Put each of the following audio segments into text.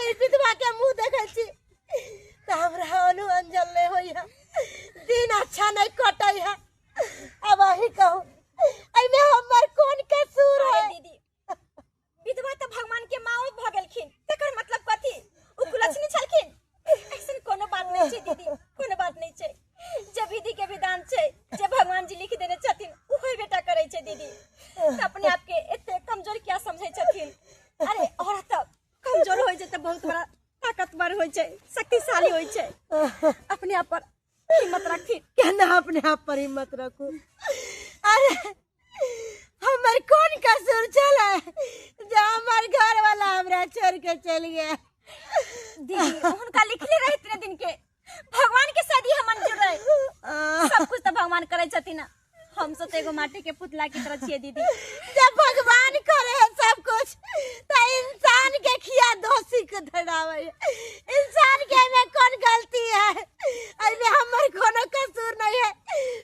बहिन विधवा के मुंह देखै छी तऽ हमरा अनु अंजल नहि होइए, दिन अच्छा नहि कटै है। अब अही कहू एहिमे हमर कोन कसूर है? दीदी विधवा तऽ भगवान के माँ भऽ गेलखिन, तकर मतलब कथी? ओ कुलक्षणी छलखिन? ऐसन कोनो बात नहीं छै दीदी, कोनो बात नहीं छै। जे विधि के विधान छै, जे भगवान जी लिख देने छथिन, उहे बेटा करै छै दीदी। तऽ अपने आप के एते कमजोर किया समझै छथिन? अरे औरत तऽ कमजोर होइ छै तऽ बहुत बड़ा ताकतवर होइ छै, शक्तिशाली होइ छै। अपने आप पर हिम्मत रखी। केना अपने आप पर हिम्मत रखू? अरे हमर कोन कसूर छलै जे हमर घर वाला हमरा छोड़ के चल गया? दीदी हुनका लिखले रहे इतने दिन के, भगवान के शादी हम मंजूर रहे। सब कुछ तो भगवान करे छथिन, हम सब तो एगो माटी के पुतला की तरह छियै दीदी। जब भगवान करे है सब कुछ तो इंसान के खिया दोषी के धरावे है। इंसान के में कौन गलती है? एहिमे हमर कोनो कसूर नहीं है,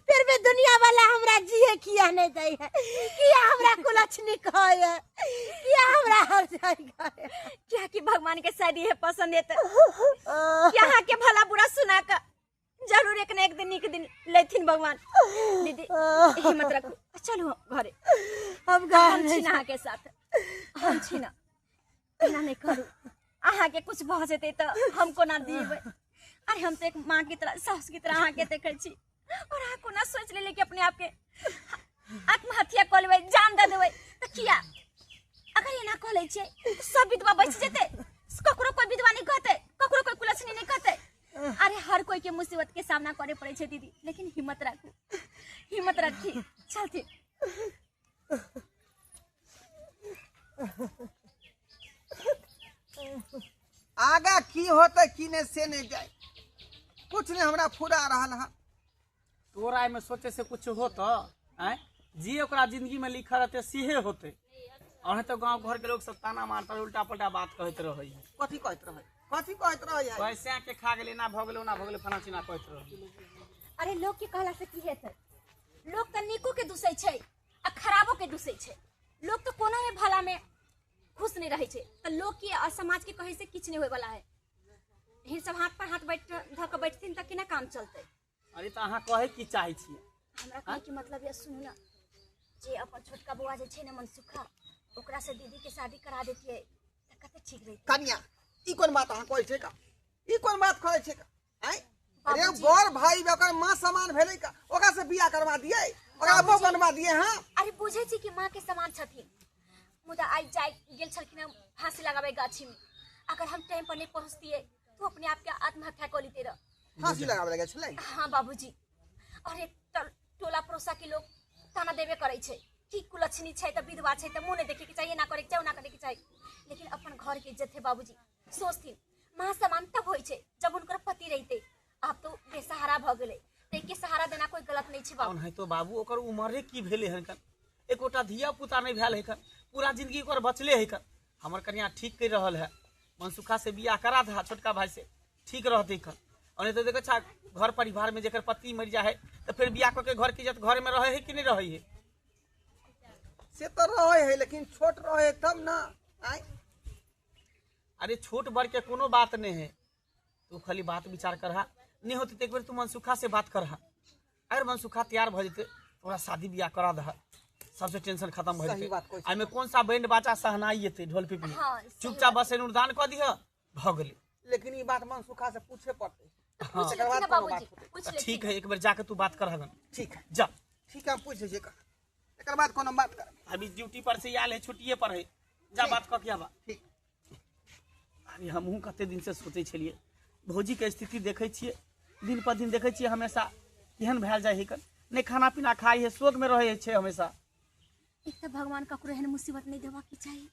फिर भी दुनिया वाला हमरा जिए किया नहीं दे है, किया हमरा कुलक्षणी कहे है, किया हमरा हर जाय कहे है। क्या कि भगवान के शायद ये पसंद है तो यहाँ के भला बुरा सुना का जरूर एक न एक दिन निक दिन लेथिन भगवान। दीदी हिम्मत रखू, चलू घरे। हम घर हम नहीं छी ना अहाँके साथ, हम छी ना, एना नहीं करू। अहाँके कुछ भऽ जेतै तऽ हम कोना दिबै? अरे हम तऽ एक माँ की तरह, सास की तरह अहाँके देखै छी, और अहाँ कोना सोचि लेलियै कि अपने आपके आत्महत्या कऽ लेबै, जान दऽ देबै? तऽ किया? अगर एना कऽ लै छियै तऽ सब विधवा बचि जेतै, ककरो कोइ विधवा नहि कहतै, ककरो कोइ कुलक्षणी नहि कहतै। अरे हर कोई के मुसीबत के सामना करे पड़े छै दीदी, लेकिन हिम्मत राखू, हिम्मत रखी चलती। आगा की होतै की नहि से नहि जाय, कुछ नहि हमरा फुरा रहल हँ। तोरा एहिमे सोचे से कुछ होत? आँय, जे ओकरा जिंदगी में लिखल रहते सेहे होते। और तो गांव घर के लोग सब ताना मारता, उल्टा पुल्टा बात कहैत रहै है। कथी कहैत रहै? कथी कहैत रहै है? पैसा के खा गेलै, ना भऽ गेलै, ओना भऽ गेलै, फलाना चिना कहैत रहै। अरे लोग के कहला से की हेतै? लोग तऽ नीको के दुसै छै आ खराबो के दुसै छै। लोग तऽ कोनो में भला में खुश नहीं रहै छै, तऽ लोग के और समाज के कहै से किछु नहीं होय वाला है। हिन सब हाथ पर हाथ बैठ धऽ के बैठथिन तऽ केना काम चलतै? अरे तऽ अहाँ कहै की चाहै छियै? हमरा कहै के मतलब यऽ, सुनू ने, जे अपन छोटका बौआ जे छै ने मनसुखा, ओकरा से दीदी के शादी करा देतियै तऽ कते ठीक रहितै। कनिया, ई कोन बात अहाँ कहै छै का? ई कोन बात कहै छै का? आँय अरे बाबूजी। बड़ भाई ओकर माँ समान भेलै का? ओकरा से बियाह करवा दियै, ओकरा बहू बनवा दियै? हाँ अरे बुझै छी कि माँ के समान छथिन, मुदा आइ जाय गेल छलखिन हँ फांसी लगाबै गाछी में, अगर हम टाइम पर नहीं पहुँचतियै तो अपने आप के आत्महत्या कऽ लेते रह। फांसी लगाबै लगे छलै? हाँ बाबूजी। और एक टोला पड़ोसा के लोग ताना देबे करै छै कि कुलक्षणी छै तऽ विधवा छै तऽ मुँह नहि देखे के चाही, एना करे के चाही, ओना करे के चाही, लेकिन अपन घर के इज्जत है बाबूजी। सोचथिन माँ समान तब होइ छै जब हुनकर पति रहिते, आब तो बेसहारा भऽ गेलै, तऽ के सहारा देना कोई गलत नहीं छै बाबू। ओनाहितो बाबू ओकर उमरे की भेलै हन, एकोटा धिया पुता नहि भेल है, पूरा जिंदगी ओकर बचले है। हमर कनिया ठीक कहि रहल है, मनसुखा से बियाह करा दहा छोटका भाई से, ठीक रहतै खन। और नहीं तो देखो छा घर परिवार में जेकर पति मर जाए है तो फिर बियाह कऽ के घर की इज्जत घर में रहे है कि नहीं रहे है? से तऽ रहे है, लेकिन छोट रहे तब ना। आँय अरे छोट बड़ के कोनो बात नहीं है, तू खाली बात विचार करहा, नहीं होते तो एक बेर तू मनसुखा से बात करहा, अगर मनसुखा तैयार भऽ जेतै तो ओकरा शादी बियाह करा दहा, सबसे टेंशन खत्म भऽ सही जेतै। बात कहै छी। एहिमे कोन सा बैंड बाजा सहनाई एतै ढोल पिपही? हाँ, सही चुपचाप बस अनुदान कऽ दिह, भऽ गेलै। लेकिन ई बात मनसुखा से पूछे पड़तै। पूछ तकर लेथिन बाद ना कोनो बात बाबूजी, होतै। पूछ लेथिन। ठीक है, एक बेर जाके तू बात करहगन। ठीक है, जा। ठीक है, हम पूछ लै छियै, तकर बाद कोनो बात करब। अभी ड्यूटी पर से आयल है, छुट्टिए पर है, जा बात कऽ के आबा। ठीक। अरे हमहूँ कते दिन से सोचै छलियै, भौजीके स्थिति देखै छियै दिन पर दिन, देखै छियै हमेशा केहन भेल जाइ है, नहि खाना पीना खाइ है, शोक में रहै छै हमेशा। एक तऽ भगवान ककरो एहन मुसीबत नहि देबाक चाही,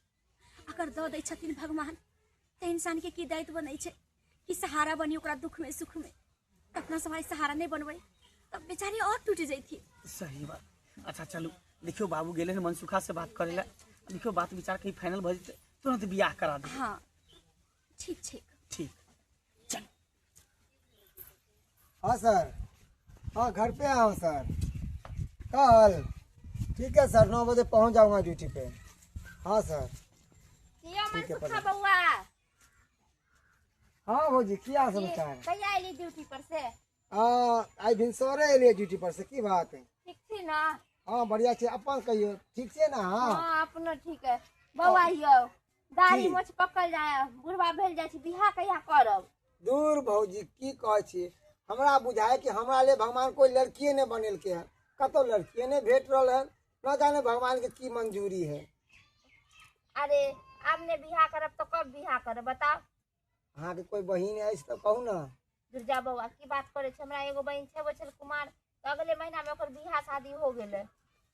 अगर दऽ दै छथिन भगवान तऽ इंसान के की दायित्व बनै छै कि सहारा बनी ओकरा दुख में सुख में, तऽ अपना सब आइ सहारा नहि बनबै तब बेचारी और टूटि जैथिन। सही बात। अच्छा चलू, देखियौ बाबू गेलै हन मनसुखा से बात करै लए, देखियौ बात विचार कहीं फाइनल भऽ जेतै तुरंत बियाह करा देबै। हाँ ठीक छै। ठीक, चल। हाँ सर, हाँ घर पे आया हूँ सर, कल ठीक है सर, 9 बजे पहुँच जाऊँगा ड्यूटी पे। हाँ सर किया ठीक है, मनसुखा प्रणाम। बौआ, हाँ भौजी, की हाल समाचार? कहिया एली ड्यूटी पर से? आइ भिनसरे एलियै ड्यूटी पर से। की बात है? ठीक छी ना? हाँ बढ़िया छै, अपन कहियो ठीक छै ना? हाँ हाँ अपनो ठीक है। बौआ यौ, दाढ़ी की? मोछ पकल जाय, बुढ़वा भेल जाइ छै, बियाह कहिया करब? दूर भौजी, की कहै छी, हमरा बुझाय कि हमरा ले भगवान कोई लड़किए नहि बनेलकै हन, कतौ लड़किए नहि भेट रहल हन, न जाने भगवान के की मंजूरी है। अरे आब ने बियाह करब तऽ कब बियाह करब बताउ? अहाँके कोई बहिन अछि तऽ कहू ना। दुर्गा बौआ की बात करै छै, हमरा एगो बहिन छेबो छल कुमार, तऽ अगले महीना में ओकर बियाह शादी हो गेलै।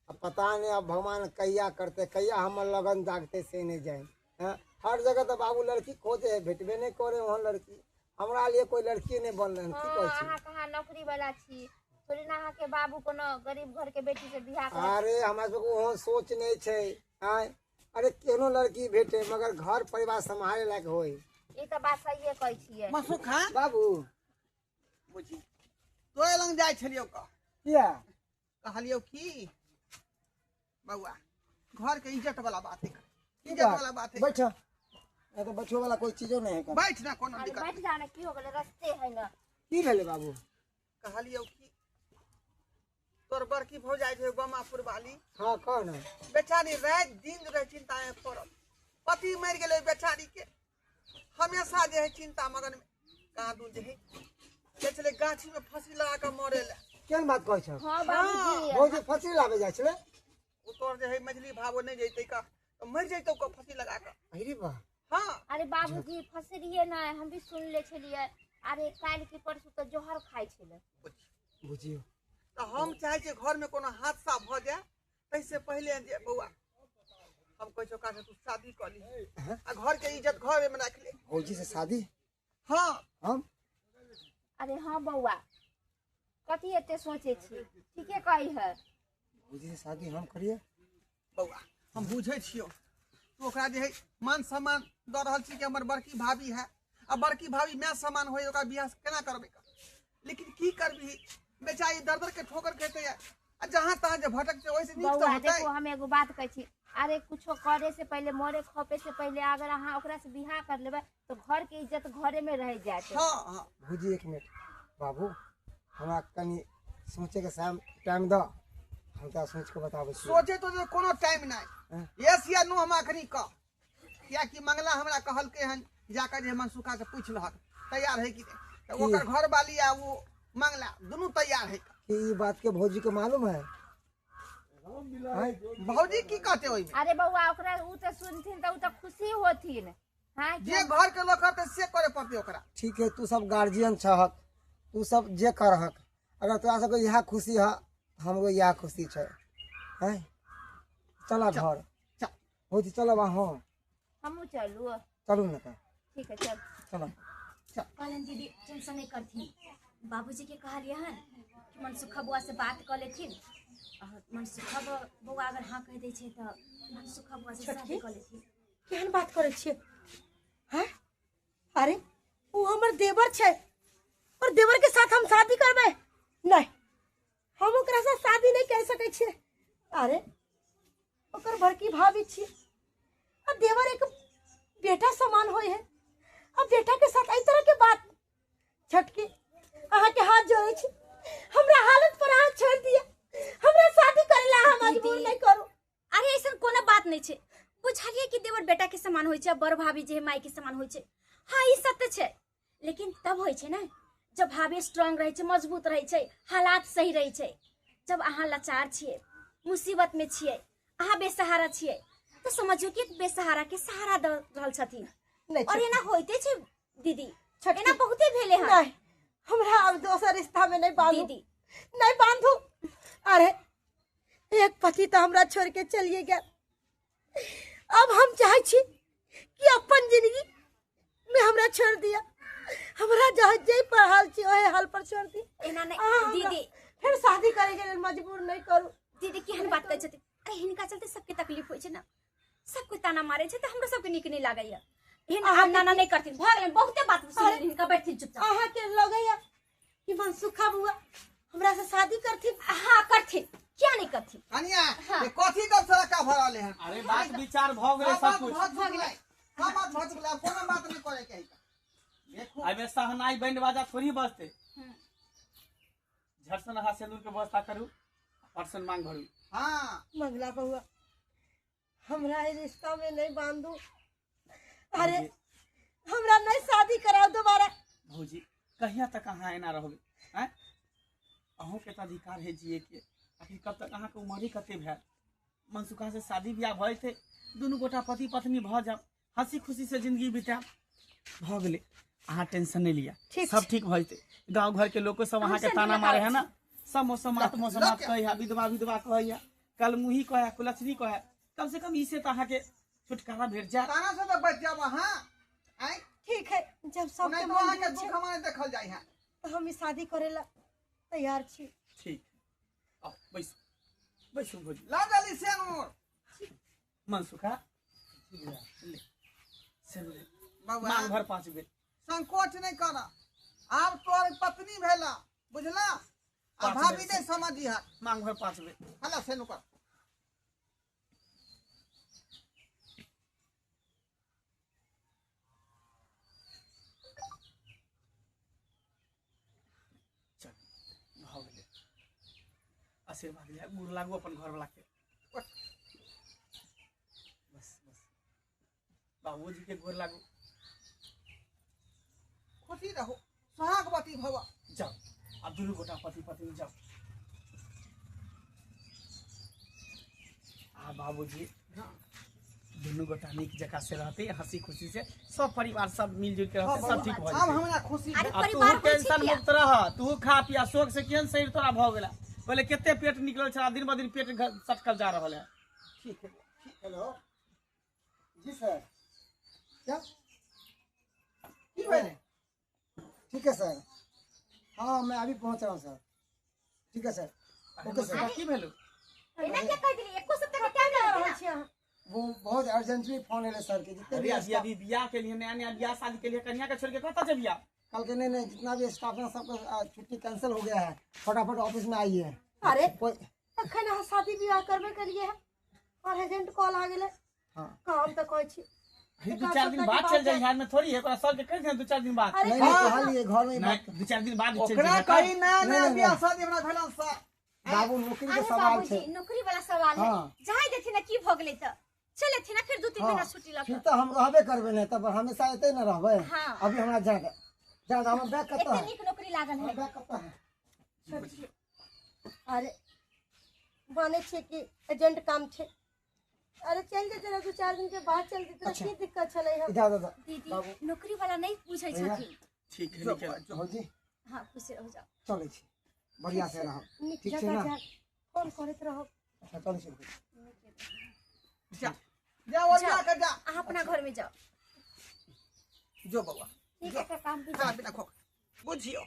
अब पता नहीं अब भगवान कहिया करते, कहिया हमर लगन जागते से नहीं जाए। हाँ, हर जगह तो बाबू लड़की खोजे है, भेटबे नहीं करे वहाँ लड़की, हमरा लिए कोई लड़की नहीं बनल हन। की हाँ कहै छी? अहाँ कहाँ नौकरी वाला छी, थोड़ी ना अहाँके बाबू कोनो गरीब घर के बेटी से बियाह करत। अरे हमरा सबके ओहन सोच नहीं छै। आँय, अरे केहनो लड़की भेटे मगर घर परिवार सम्हारे लायक होय। ई तऽ बात सहिए कहै छियै। मसुखा बाबू बुझी तोरे लग जाइ छलियौ कह। किया? कहलियौ की बौआ, घर के इज्जत वाला बात है, की इज्जत बात? वाला बात है। बैठ, नहीं तो बैठो वाला कोई चीजो नहीं है। बैठ ना, कोनो अरे दिक्कत बैठ जाओ ना, की हो गेलै, रस्ते है ना। की भेलै बाबू? कहलियौ की तोर बड़की भौजाइ छै बमापुर वाली। हाँ कह ना। बेचारी राति दिन रहे चिंता में पड़ल, पति मरि गेलै बेचारी के, हमेशा जे है चिंता मगन में, कहाँ दूर जे है जाइ छलै गाछी में फंसी लगा कऽ मरे लए। केहन बात कहै छौ? हाँ बाबूजी। भौजी फंसी लाबे जाइ छलै? ओ तोर जे है मझली भावो नहि जैतै का तऽ मरि जैतौ का फंसी लगा कऽ। अरे बा। हाँ अरे बाबूजी फसरिए नहि, हम भी सुनले छलियै। अरे काल्हि की परसू तऽ जहर खाइ छलै। बुझियौ तऽ हम चाहै छियै घरमे कोनो हादसा भऽ जाय ताहिसँ पहिले जे बौआ हम कहै छियौ ओकरा से तू शादी कऽ ली आ घरके इज्जत घरेमे राखि ले। भौजी से शादी? हाँ हम? अरे हाँ बौआ, कथी एते सोचै छी, ठीके कहै है। भौजी से शादी हम करिए? बौआ हम बुझै छियौ, तू ओकरा जे है मान सम्मान दऽ रहल छी कि हमर बड़की भाभी है, आ बड़की भाभी माय समान होय, ओकरा बियाह केना करबै का? लेकिन की करबिही, बेचारी दर दर के ठोकर खेतै आ जहाँ तहाँ जे भटकतै ओहिसँ नीक तऽ बौआ होतै। देखो, हम एगो बात कहै छी, अरे कुछो करे से पहिले, मरे खपे से पहिले अगर अहाँ ओकरा से बियाह कर लेबै तऽ घर के इज्जत घरे में रह जायत। हाँ हाँ भौजी एक मिनट बाबू, हमरा कनि सोचे के टाइम दऽ, हम तोरा सोचि कऽ बताबै छी। सोचे तो जे कोनो टाइम नहि, हाँ। यस या नो हम अखनी कह, कियाकि मंगला हमरा कहलकै हन जाकर जे मनसुखा से पूछि लहक तैयार है कि नहि, तऽ ओकर घर वाली आ वो मंगला दुनू तैयार है। कि ई बात के भौजी के मालूम है? आँय? भौजी की कहते ओहिमे? अरे बौआ ओकरा उ तऽ सुनथिन तऽ उ तऽ खुशी होथिन। हाँ जे घर के लोग करते से करे पड़ते ओकरा। ठीक है, तू सब गार्जियन छहक, तू सब जे करहक, अगर तोरा सबके इएह खुशी है हमरो इएह खुशी छै। हैं, चल घर। चल। भौजी चलब अहाँ? हमहूँ चलू। चलू ने तऽ। ठीक है चल। चल। कहलन दीदी टेंशन नहीं करथिन, बाबूजी के कहलिए हन कि मनसुखा बौआ से बात कऽ लेथिन, और मनसुखा बौआ अगर हाँ कहि दै छै तऽ मनसुखा बौआ से शादी कऽ लेथिन। केहन बात करै छियै? हैं? अरे ओ हमर देवर छै और देवर के साथ हम शादी करबै? नहीं, हम ओकरा साथ शादी नहीं कर सकै छियै। अरे ओकर बड़की भाभी छियै आ देवर एक बेटा समान होय है, आ बेटा के साथ एहि तरह के बात। छटकी अहाँ के हाथ जोड़ै छी, हमरा हालत पर अहाँ छोड़ि दिअ, हमरा शादी करे ला अहाँ मजबूर दीदी। नहीं करू। अरे ऐसा कोनो बात नहीं छै, बुझलिए कि देवर बेटा के समान होइ छै, बड़ भाभी जे है माय के समान होइ छै। हाँ ई सत्य छै, लेकिन तब होइ छै ने जब भाभी स्ट्रांग रहै छै, मजबूत रहै छै, हालात सही रहै छै। जब अहाँ लाचार छियै, मुसीबत में छियै, अहाँ बेसहारा छियै, तो समझियौ कि बेसहारा के सहारा दऽ रहल छथिन। नहीं और एना होइते छै दीदी, छटकी। एना बहुते भेले हन। नहीं, हमरा अब दोसर रिश्ता में नहीं बांधू। दीदी। नहीं बांधू। अरे एक पति तो हमरा छोड़ के चलिए गया, अब हम चाहे छी कि अपन जिंदगी में हमरा छोड़ दिया, हमरा जहाँ जे पर हाल छी ओहे हाल पर छोड़ दिया। एना नहीं अहाँ हमरा दीदी, फिर शादी करे के लेल मजबूर नहीं करू। दीदी केहन बात करै छथिन? अरे हिनका चलते सबके तकलीफ होइ छै ने, सबके ताना मारे छै, तऽ हमरो सबके नीक नहीं लागैया। एहन अहाँके आब नाना नहीं करथिन, भऽ गेलनि बहुते बात सुनलियनि हिनका, बैठथिन चुपचाप। अहाँ के लगैया कि मनसुखा बुआ हमरा से शादी करथिन? हाँ करथिन, क्या नहीं करथिन। कनिया ये कथी गप सड़का भऽ रहलै हन? अरे बात विचार भऽ गेलै सब सब बात कुछ भऽ चुकलै, सब बात भऽ चुकलै, आब कोनो बात नहि करे के है। देखू। एहिमे सहनाई बैंड बाजा थोड़ी बजतै। झटसन अहाँ सिंदूर के व्यवस्था करू, परसन मांग भरू। हाँ। मंगला बउआ, हमरा ई रिश्ता में नहीं बांधू। अरे हमरा नहीं शादी कराओ दोबारा। भौजी कहिया तक अहाँ एना रहबै? आँय, अहूँके तऽ अधिकार है जिए के। आखिर कब तक? अहाँके उमरे कते भेल? मनसुखा से शादी बियाह भऽ जेतै, दुनू गोटा पति पत्नी भऽ जायब, हंसी खुशी से जिंदगी बितायब। भऽ गेलै, अहाँ टेंशन नहि लिअ, सब ठीक भऽ जेतै। गाँव घर के लोको सब अहाँके ताना मारे है ना, सब मौसमात मौसमात कहै है, विधवा विधवा कहै है, कलमुही कहै है, कुलक्षणी कहै है। कम से कम ई से तऽ अहाँके छुटकारा भेट जायत। ताना से तऽ बच जाब अहाँ। आँय? ठीक है, जब सबके नहीं तो अहाँके मंजूर दुख छै हमरा देखल जाइ है। तो हम ई शादी करेला तैयार छी। ठीक, आउ बैसू बैसू भौजी। ला जल्दी सेनुर। मनसुखा ले सेनुर ले। बउआ मांग भर 5 बेर। संकोच नहीं कर, आब तोर पत्नी भेला, बुझला? आ पाँच भाभी बेर। नहीं समझी है। मांग भर 5 बेर। हला सेनु कर। चल भऽ गेलै, आशीर्वाद लिअ, गोर लागू अपन घरवला के। बस बस, बाबूजी के गोर लागू। खुशी रहो, सुहागवती भव। जाओ आब दुनू गोटा पति पत्नी जाओ। आ बाबूजी दुनू गोटा नीक जकाँ से रहते, हंसी खुशी से सब परिवार सब मिलजुल के रहते, सब ठीक भऽ आब जेतै। हमरा खुशी। अरे आब तू परिवार होइ छै टेंशन किया? मुक्त रह, तू खा पिया शोक से केहन शरीर तोरा भऽ गेला। पहिले कते पेट निकलल छला, दिन ब दिन पेट सटकल जा रहल है। ठीक है। हेलो जी सर। क्या की भेलै? ठीक है सर, हाँ मैं अभी पहुंच रहा हूँ सर। ठीक है सर, ओके सर। की भेलौ? एना किया कहि देलियै? एको सप्ताह के टाइम कर लगतै रहल ना। छी अहाँ? वो बहुत अर्जेंटली फोन एले सर के जितने अरे भी अभी स्टाफ अभी बियाह के लिए, नया नया बियाह शादी के लिए कन्या के छोड़ के कतऽ जेबिया? कल के नहीं नहीं, जितना भी स्टाफ है सबका छुट्टी कैंसिल हो गया है, फटाफट ऑफिस में आइए। अरे कोई अखन अहाँ शादी विवाह करबे करिए है और एजेंट कॉल आ गेलै। हाँ। काम तऽ कहै छी। अरे 2-4 दिन बाद चल जाइ, हाथ में थोड़ी है, ओकरा सर के कहि दे 2-4 दिन बाद। अरे नहीं नहीं, कहलिए घर में ही नहीं, बात। 2-4 दिन बाद चल ओकरा जइहे। कही नया नया नहीं, बियाह नहीं। शादी हमरा भेलन सर। बाबू नौकरी के अरे सवाल बाबूजी छै। नौकरी वाला सवाल है। हाँ। जाय देथिन ना, की भऽ गेलै तऽ चल एथिन ना, फिर 2-3 हाँ, महीना छुट्टी लऽ फिर कऽ। तो हम रहबे करबे नहीं, तब हमेशा एते न रहबे। हाँ। अभी हमरा जाए दे, जाए दे, हमर बैग कतऽ एते है? नीक नौकरी लागल हमर है। बैग कतऽ है? अरे मानै छियै कि एजेंट काम छै। अरे चलि जेतै ने, 2-4 दिन के बाद चलि जेतै, अच्छा। की दिक्कत छलै हँ? इधर दे दीदी बाबू। नौकरी वाला नहीं पूछै भैया। छथिन। ठीक है, निकल। भौजी हाँ खुशी रहो, जाओ। चलै छी, बढ़िया से रहब। नीक ठीक छै जकाँ ना? जायब, फोन करैत रहब। अच्छा चलै छी भौजी। जा जा ओरिया के जा। अहाँ अपना घर में जाओ। जो बउआ, ठीक है, काम भी खा पीना खो। बुझियो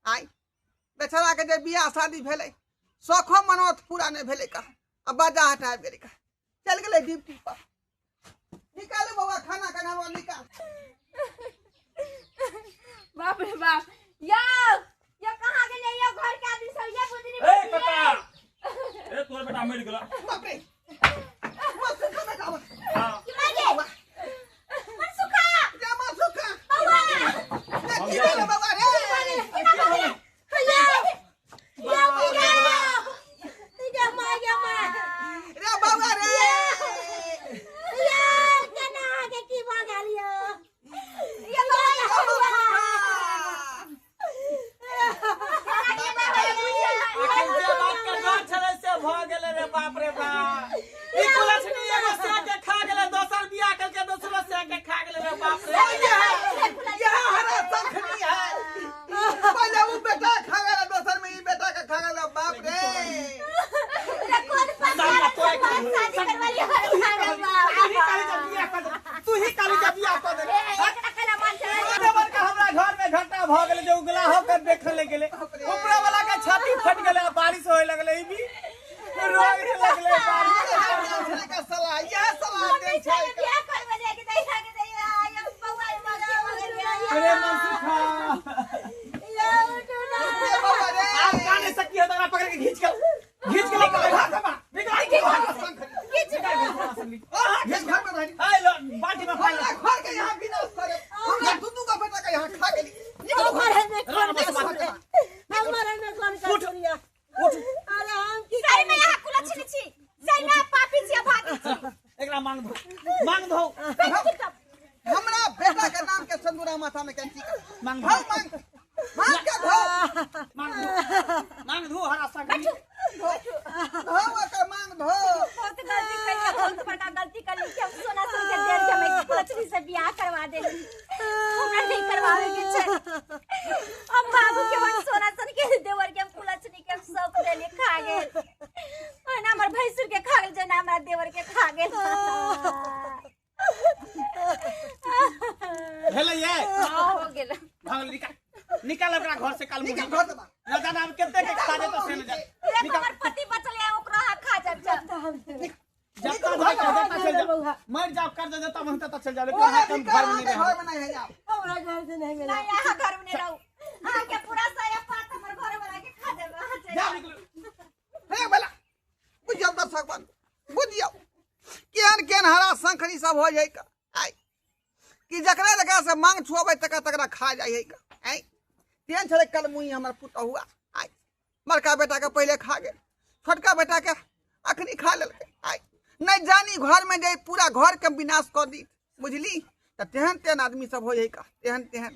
आइ बेचारा के जे बियाह शादी भेलै, शौखो मनोरथ पूरा नहि भेलै का, आ बाजा हटा गेलै का, चलि गेलै ड्यूटी पर। निकालू बउआ खाना खाना हमरा निकाल। बाप रे बाप, यौ यौ कहाँ गेलै यौ घर के आदमी सब? ये बुझनी ए बुझनी। कका, ए तोर बेटा मरि गेला। बाप रे, मनसुखा बेटा हमर। हां। की मरि गेल? मनसुखा! जा मनसुखा। बउआ! रे, की भेलै बउआ रे? यौ यौ गे माय, गे माय। रे बउआ रे। यौ केना अहाँके की भऽ गेल यौ? यौ बउआ! अखन जे बात के डर छलै से भऽ गेलै रे बाप रे बाप। ई कुलक्षणी एगो सए के खा गेलै, दोसर बियाह केलकै, दोसरो सए के खा गेलै रे बाप रे। यह हरा सखनी है, पहले वो बेटा खा गया, दोसर में ई बेटा के खा गया, बाप रे। रे कोन साला तोरा पागल शादी करवा लिया हर खाना बाप। तू ही काली जब बियाह कऽ दे, तू ही काली जब बियाह कऽ दे। ए एकरा कला मान चला। अरे बड़का हमरा घर में घंटा भऽ गेलै जे उगला होकर देखऽ ले गेलै, उपरा वाला के छाती फट गेलै आ बारिश होए लगलै, ई भी रोए लगलै बारिश। का सलाह यह सलाह दे छै। बियाह करवा जाके दैया के दैया यौ बउआ मर गेल। अरे मनसुखा यौ उठू ना। रे बउआ रे। आप काने सकी हो तो ओकरा पकड़ के घींच के लऽ के भाग बाबा, निकल घीच अहाँ के घर में रही हाय लो बाल्टी में पानी हमरा घर के यहाँ विनाश करे, हमरा दुनू का बेटा के यहाँ खा खा गेली। निकलो हमर घर। में कौन कसूर है? हमर में कौन कसूर है? अरे हम की सही में यहाँ कुलछनी छी, सही में अहाँ पापी छी, अभागी छी। एकरा मांग धो, मांग धो। हमरा बेटा के नाम के संदूरा माथा में कैंची कर। मांग धो, मांग मांग के धो। मांग धो, मांग धो हरा सा। बैठू। धो ओकर मांग धो। बहुत गलती कैली, बहुत बड़का गलती कैली कि हम सोना सुन के देर के हम एक कुलछनी से बियाह करवा देली। हमरा नहीं करवावे के छै। हम बाबू के हम सोना सन के देवर के हम कुलछनी के हम सब देली, खा गेल। ओहिना हमर भैंसुर के खा गेल, जेना हमरा देवर के खा गेल। भेलै ये? हाँ, हो गेल। भागल, निकाल, निकाल ओकरा घर से। काल निकल घर से बाहर। न जाने हम कते के खा जेतौ से न जाने। एक हमर पति बचल है, ओकरो अहाँ खा जाब। जब जब तक भाई कर देता चल जाओ, मर जाओ, कर दे देता मन तक चल जाओ, लेकिन ओरा अहाँ के हम निकल, घर में नहीं अहाँके रहब। घर में नहीं है जाओ। हमरा घर से नहीं मिला। नहीं, अहाँ घर में नहीं रहू। अहाँ के पूरा साया पात हमर घर वाला के खा जाब। अहाँ चलि जाओ, जाउ। निकलू। हे भला बुझियौ दर्शक बंधु, बुझियौ केहन केहन हरा शंखनी सब हो जाइ आइ कि जकरा जकरा से मांग छुअबै तकरा तकरा खा जाइ है। आइ तेहन छलै कलमुही हमर पुतहुआ। आइ बड़का बेटाके पहिले खा गेल, छोटका बेटाके अखनी खा लेलकै। आइ नहि जानी घरमे जे पूरा घरके विनाश कऽ दी, बुझली? तऽ तेहन तेहन आदमी सब होइ है, तेहन तेहन।